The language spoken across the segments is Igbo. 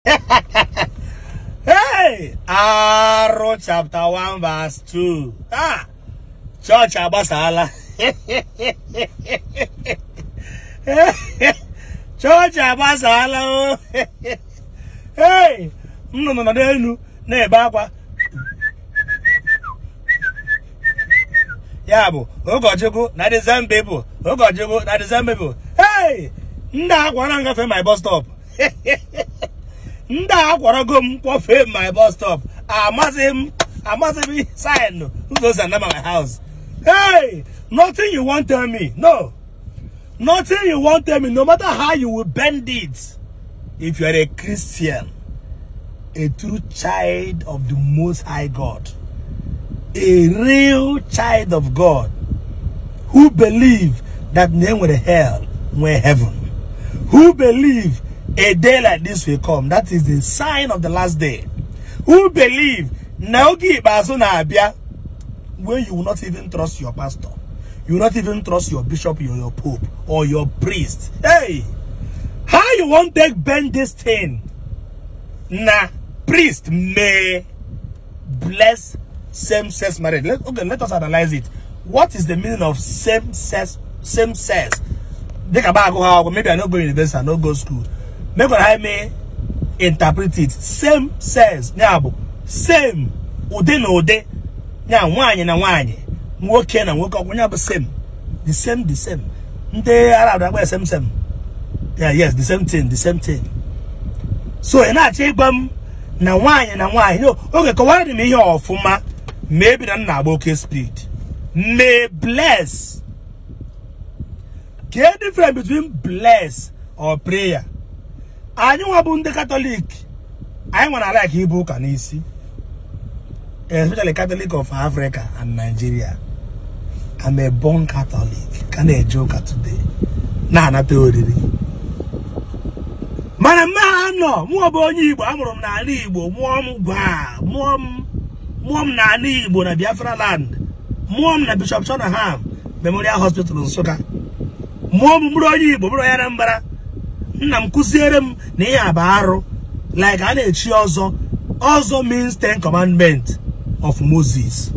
Hey! Aro chapter 1 verse 2. Ah! Church agbasala. Church agbasala o. Hey! Nnụnụ nọ n'elu na-ebe akwa. Ya bụ ụkọchukwu na the same people. Ụkọchukwu na the same people. Hey! Ndị akwara ngafe my bus stop. Ndị akwarago m kwọfee my bus stop. Amaghị m sign ụzọ si ana my house. Hey! Nothing you won't tell me. No. Nothing you won't tell me, no matter how you will bend it. If you are a Christian, a true child of the Most High God, a real child of God, who believe that name with hell, with heaven, who believe a day like this will come, that is the sign of the last day, who believe Naoki Basuna Abia, when you will not even trust your pastor, you will not even trust your bishop, or your pope, or your priest. Hey, how you want to bend this thing? Nah, priest may bless same-sex marriage. Let us analyze it. What is the meaning of same-sex? Same-sex. Maybe I not go university, I not go school. Maybe I may interpret it. Same-sex. Same. Ode na ode. Nwanyi na nwanyi. Nwoke na nwoke. Ọkwụ same. The same, the same. Ndị Arab na-akpọ same same. Yeah, yes, the same thing, the same thing. So ị na-achọ ịgwa m na nwaanyị na nwaanyị. Okay, kọwara m ihe ọfụma. Maybe na na-agba oke speed. May bless. Ke difference between bless or prayer? Anyị nwa bụ ndị Catholic. Anyị nwere like ibu ụka n'isi. Especially Catholic of Africa and Nigeria. I'm a born Catholic. Ka na-eje ụka today. Na-anata oriri. Mana mma nọ, mụọ bụ onye Igbo, amụrụ m n'ala Igbo, mụọ m gwa, mụọ m n'ala Igbo na Biafra land. Mụọ m na Bishop Shonaham Memorial Hospital Nsụka. Mụọ m bụrụ onye Igbo, bụrụ ya na mbara. Nna m kụziere m na ihe a bụ arụ. Like a na-echi ọzọ. Ọzọ means 10 commandments of Moses.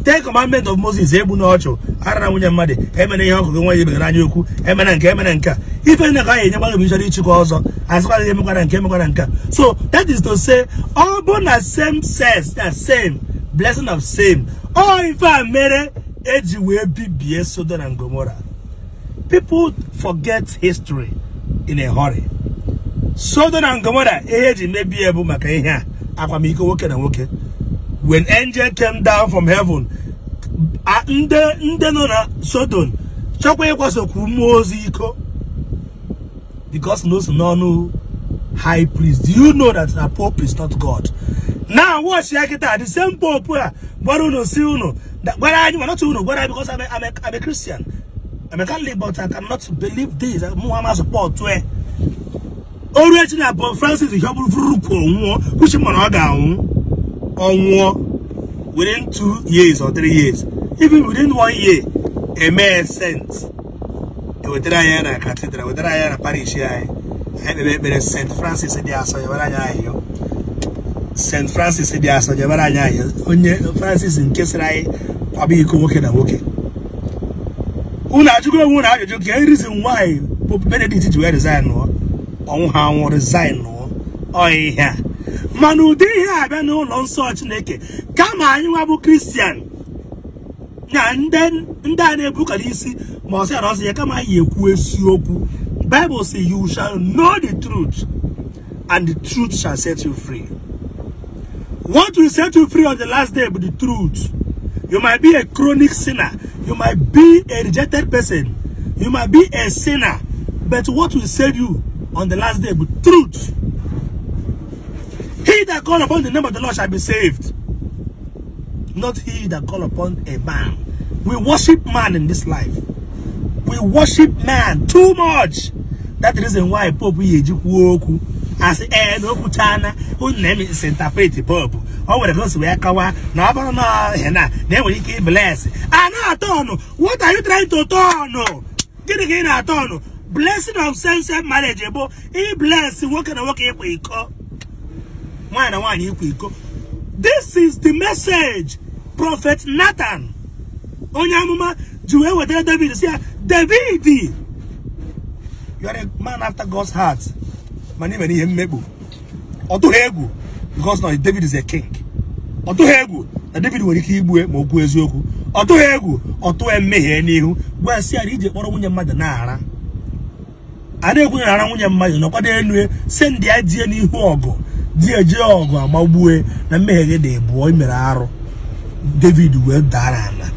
10 commandments of Moses, egbu na ọchụ, arara nwunye mmadụ, emena ihe ọkụkọ nwa ya ibere anya okwu, emena nke, emena nke. Ife na ka anyị enyekwa gị ịchọrọ ịchịkwa ọzọ, asịkwa gị emekwara nke, emekwara nke. So that is to say, ọ bụ na same sex, na same blessing of same. Ọ ife a mere eji wee bibie Sodom and Gomorrah. People forget history in a hurry. Sodom and Gomorrah, ihe eji mebie bụ maka ihe a, akwamiko nwoke na nwoke. When angel came down from heaven, ndị nọ na Sodom chọkwa ịkwasokwu mmụọ ozi iko, because no no high priest. Do you know that a pope is not God? Now watch ya kita, the same pope a gwara unu si unu gwara anyị, ma not unu gwara, because I'm a Christian. I'm a Catholic, but I cannot believe this. Mụ ama support we. Oru echi na Pope Francis ihe ọ bụrụ furu kwuo nwụọ, kwuchi mana ọ ga-anwụ. Ọnwụọ within 2 years or 3 years, even within 1 year, a mere saint. Ewetara anyị na cathedral, wetara anyị na parish anyị. Anyị kpere ekpere St. Francis dị asọ, nyebara anyị ahịhịa. St. Francis dị asọ, nyebara anyị ahịhịa. Onye Francis nke sịrị anyị kwaba iko nwoke na nwoke. Unu ajụgo onwe unu ajụjụ ka reason why Pope Benedict ji wee resign nụọ. Ọnwụ ha anwụ resign nụọ. Ọ ihe a. Mana ụdị ihe abịa n'ụlọ nsọ Chineke, kama anyị nwa bụ Kristian na ndị a na-ebukara isi ma ọ sị na ọsị ya, kama anyị ekwu eziokwu. Bible say you shall know the truth and the truth shall set you free. What will set you free on the last day will be the truth. You might be a chronic sinner, you might be a rejected person, you might be a sinner, but what will save you on the last day will be truth. He that call upon the name of the Lord shall be saved. Not he that call upon a man. We worship man in this life. We worship man too much. That's the reason why Pope Ejikwu as a no kuchana who name is interpret Pope. Oh, when it goes to Kawa, no, no, then we keep bless. Ah, no, what are you trying to turn? Get again, blessing of same-sex marriage, he bless nwoke na nwoke ịkwa iko. Nwaanyị na nwaanyị ikwa iko. This is the message Prophet Nathan, onye amụma, ji wee wetara David, si ya, "David, you are a man after God's heart, mana ị mere ihe mmekpu." Ọ tụghị egwu because na David is a king. Ọ tụghị egwu na David nwere ike igbue ma o kwuo eziokwu. Ọ tụghị egwu, ọ tụghị mmehie n'ihu, gwa sị ya na ije kpọrọ nwunye mmadụ na-ara. A na-ekwu na ara nwunye mmadụ nọkwado elu, send ya die n'ihu ọgụ, di eje ọgụ amagbue, na mmehie gị dị bụọ, imere arụ. David wee dara ala.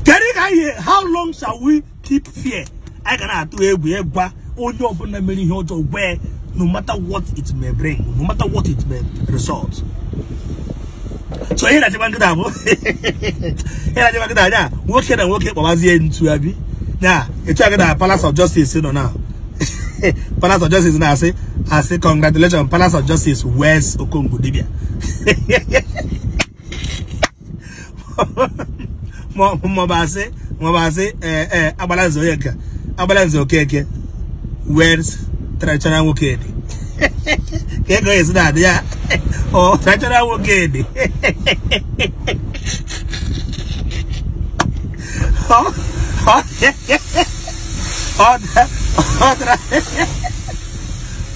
Kedu ka anyị, how long shall we keep fear? Anyị ga na-atụ egwu ịgwa onye ọbụla mere ihe ọjọọ wee, no matter what it may bring, no matter what it may result. So ihe na-achịkwa nkịta bụ ihe na-achịkwa nkịta anya, nwoke na nwoke kpọbazie ntu abi na etu a na Palace of Justice nọ na Palace of Justice na-asị asị, "Congratulations, Palace of Justice weds Okongwu dibia," maọbụ asị ee Agbalanze, onye nka Agbalanze Okeke weds traditional nwoke dị ka ego esi na-adị ya, ọ traditional nwoke dị,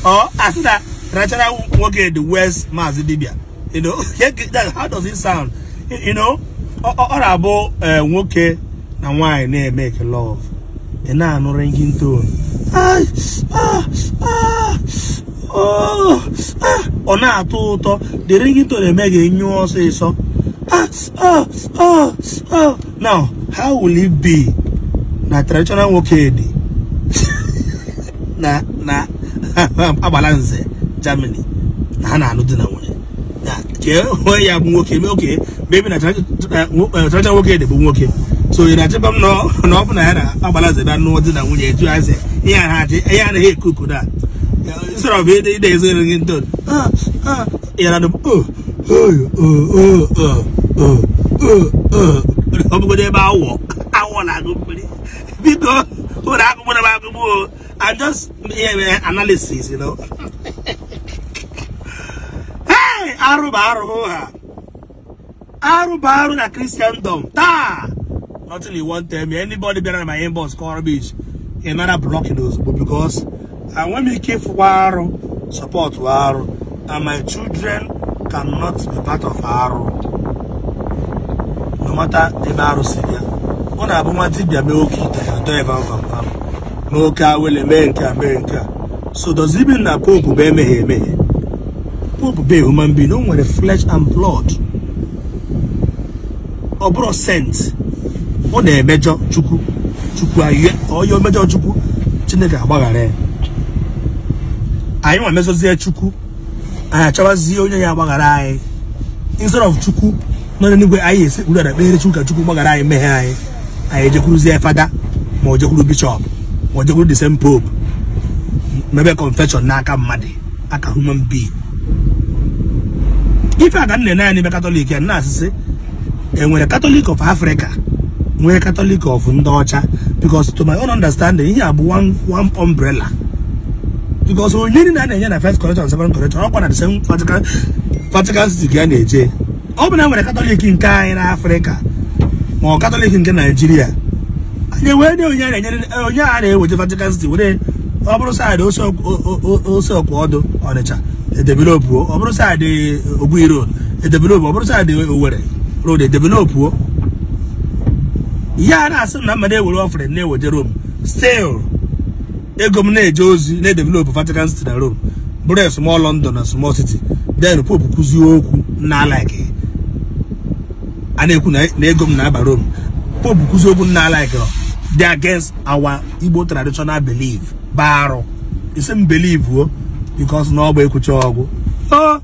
ọ asị na traditional nwoke dị weds Maazị Dibia. How does it sound? Ọ na-abụ nwoke na nwaanyị na-eme love, ị na-anụ ringing tone. Ọ na-atọ ụtọ, the ringing tone eme gị nyụọ ọsịsọ. Now, how will it be na traditional nwoke dị na Agbalanze Germany na ha na-anụ di na nwunye ka onye ya bụ nwoke mee oke maybe na traditional nwoke dị bụ nwoke, so ị na-achịkwa m na ọ bụ na ya na Agbalanze bịa nụọ di na nwunye, etu ya sị ihe anaghị ekuku na instead of ị na-ezo ringing tone ya na oh oh oh oh oh oh, ọ bụgodo ebe awọ awọ na-agụ mmiri. Biko, ụlọ agụgbụ na agụgbụ. I'm just analysis. Hey, arụ bụ arụ ha, arụ bụ arụ na Christendom taa. Nothing you want tell me. Anybody bịara na my inbox kọrọ rubbish, ị nara blocking ozugbo, because enwe m ike ịfụkwa arụ, support arụ, and my children cannot be part of arụ, no matter ebe arụ si bịa. Ọ na-abụ nwa dibịa mee oke ite ya dọọ ebe vam vam mee oke awele, mee nke a, mee nke a. So does it mean na Pope bụ emeghe emeghe? Pope bụ a human being. O nwere flesh and blood, ọ bụrụ saint. Ọ na-emejọ Chukwu, Chukwu onye omejọ Chukwu, Chineke agbaghara ya. Anyị nwa mezozie Chukwu, anyị achọwazie onye ya agbaghara anyị instead of Chukwu nọ n'eluigwe. Anyị esekpuru ala kpere Chukwu ka Chukwu gbaghara anyị mmehie anyị, anyị ejekwuruzie fada, ma o jekwuru bishọp, ma o jekwuru the same Pope, mebe confession n'aka mmadụ, aka human being. Ife a ka nne naanị ebe Katọlik ya na-asịsị enwere Catholic of Africa, nwee Catholic of ndị ọcha, because to my own understanding, ihe a bụ one umbrella, because onye niile a na-enye na first correction, second correction, ọkwa na the same Vatican City ka ya na-eje. Ọ bụ na nwere Katọlik nke anyị na Afrịka, ma ọ Katọlik nke Naijiria, anyị wee nye onye a na-enyere, onye a na-eweje Vatican City were. Ọ bụrụ side ose ọkwa ọdụ Ọnịcha edevelopuo, ọ bụrụ side Ogui Road edevelopu, ọ bụrụ side Owerri Road edevelopuo. Ya na-asị na mmadụ ewere offering na-eweje Rome, still ego m na-eje ozi na-edevelop Vatican City na Rome, bụrụ a small London na small city. Then Pope kụzie okwu na like a na-ekwu na ego m na-aba Rome. Pope kụzie okwu na like they against our Igbo traditional belief, barụ isi m believe o, because na ọ bụ ekwucha ọgwụ. O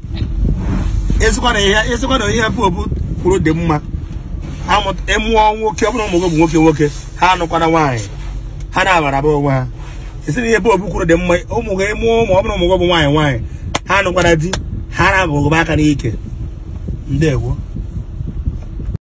esikwa na ihe Pope kwuru dị mma, ịmụọ nwoke, ọ bụrụ ụmụ gị bụ nwoke nwoke, ha anụkwana nwaanyị, ha na-abara onwe ha. Esi na ihe Pope kwuru dị mma, ụmụ gị mụọ ụmụ, ọ bụrụ ụmụ gị bụ nwaanyị nwaanyị, ha anụkwana di, ha na-abụghị aka n'ike. Ndewo.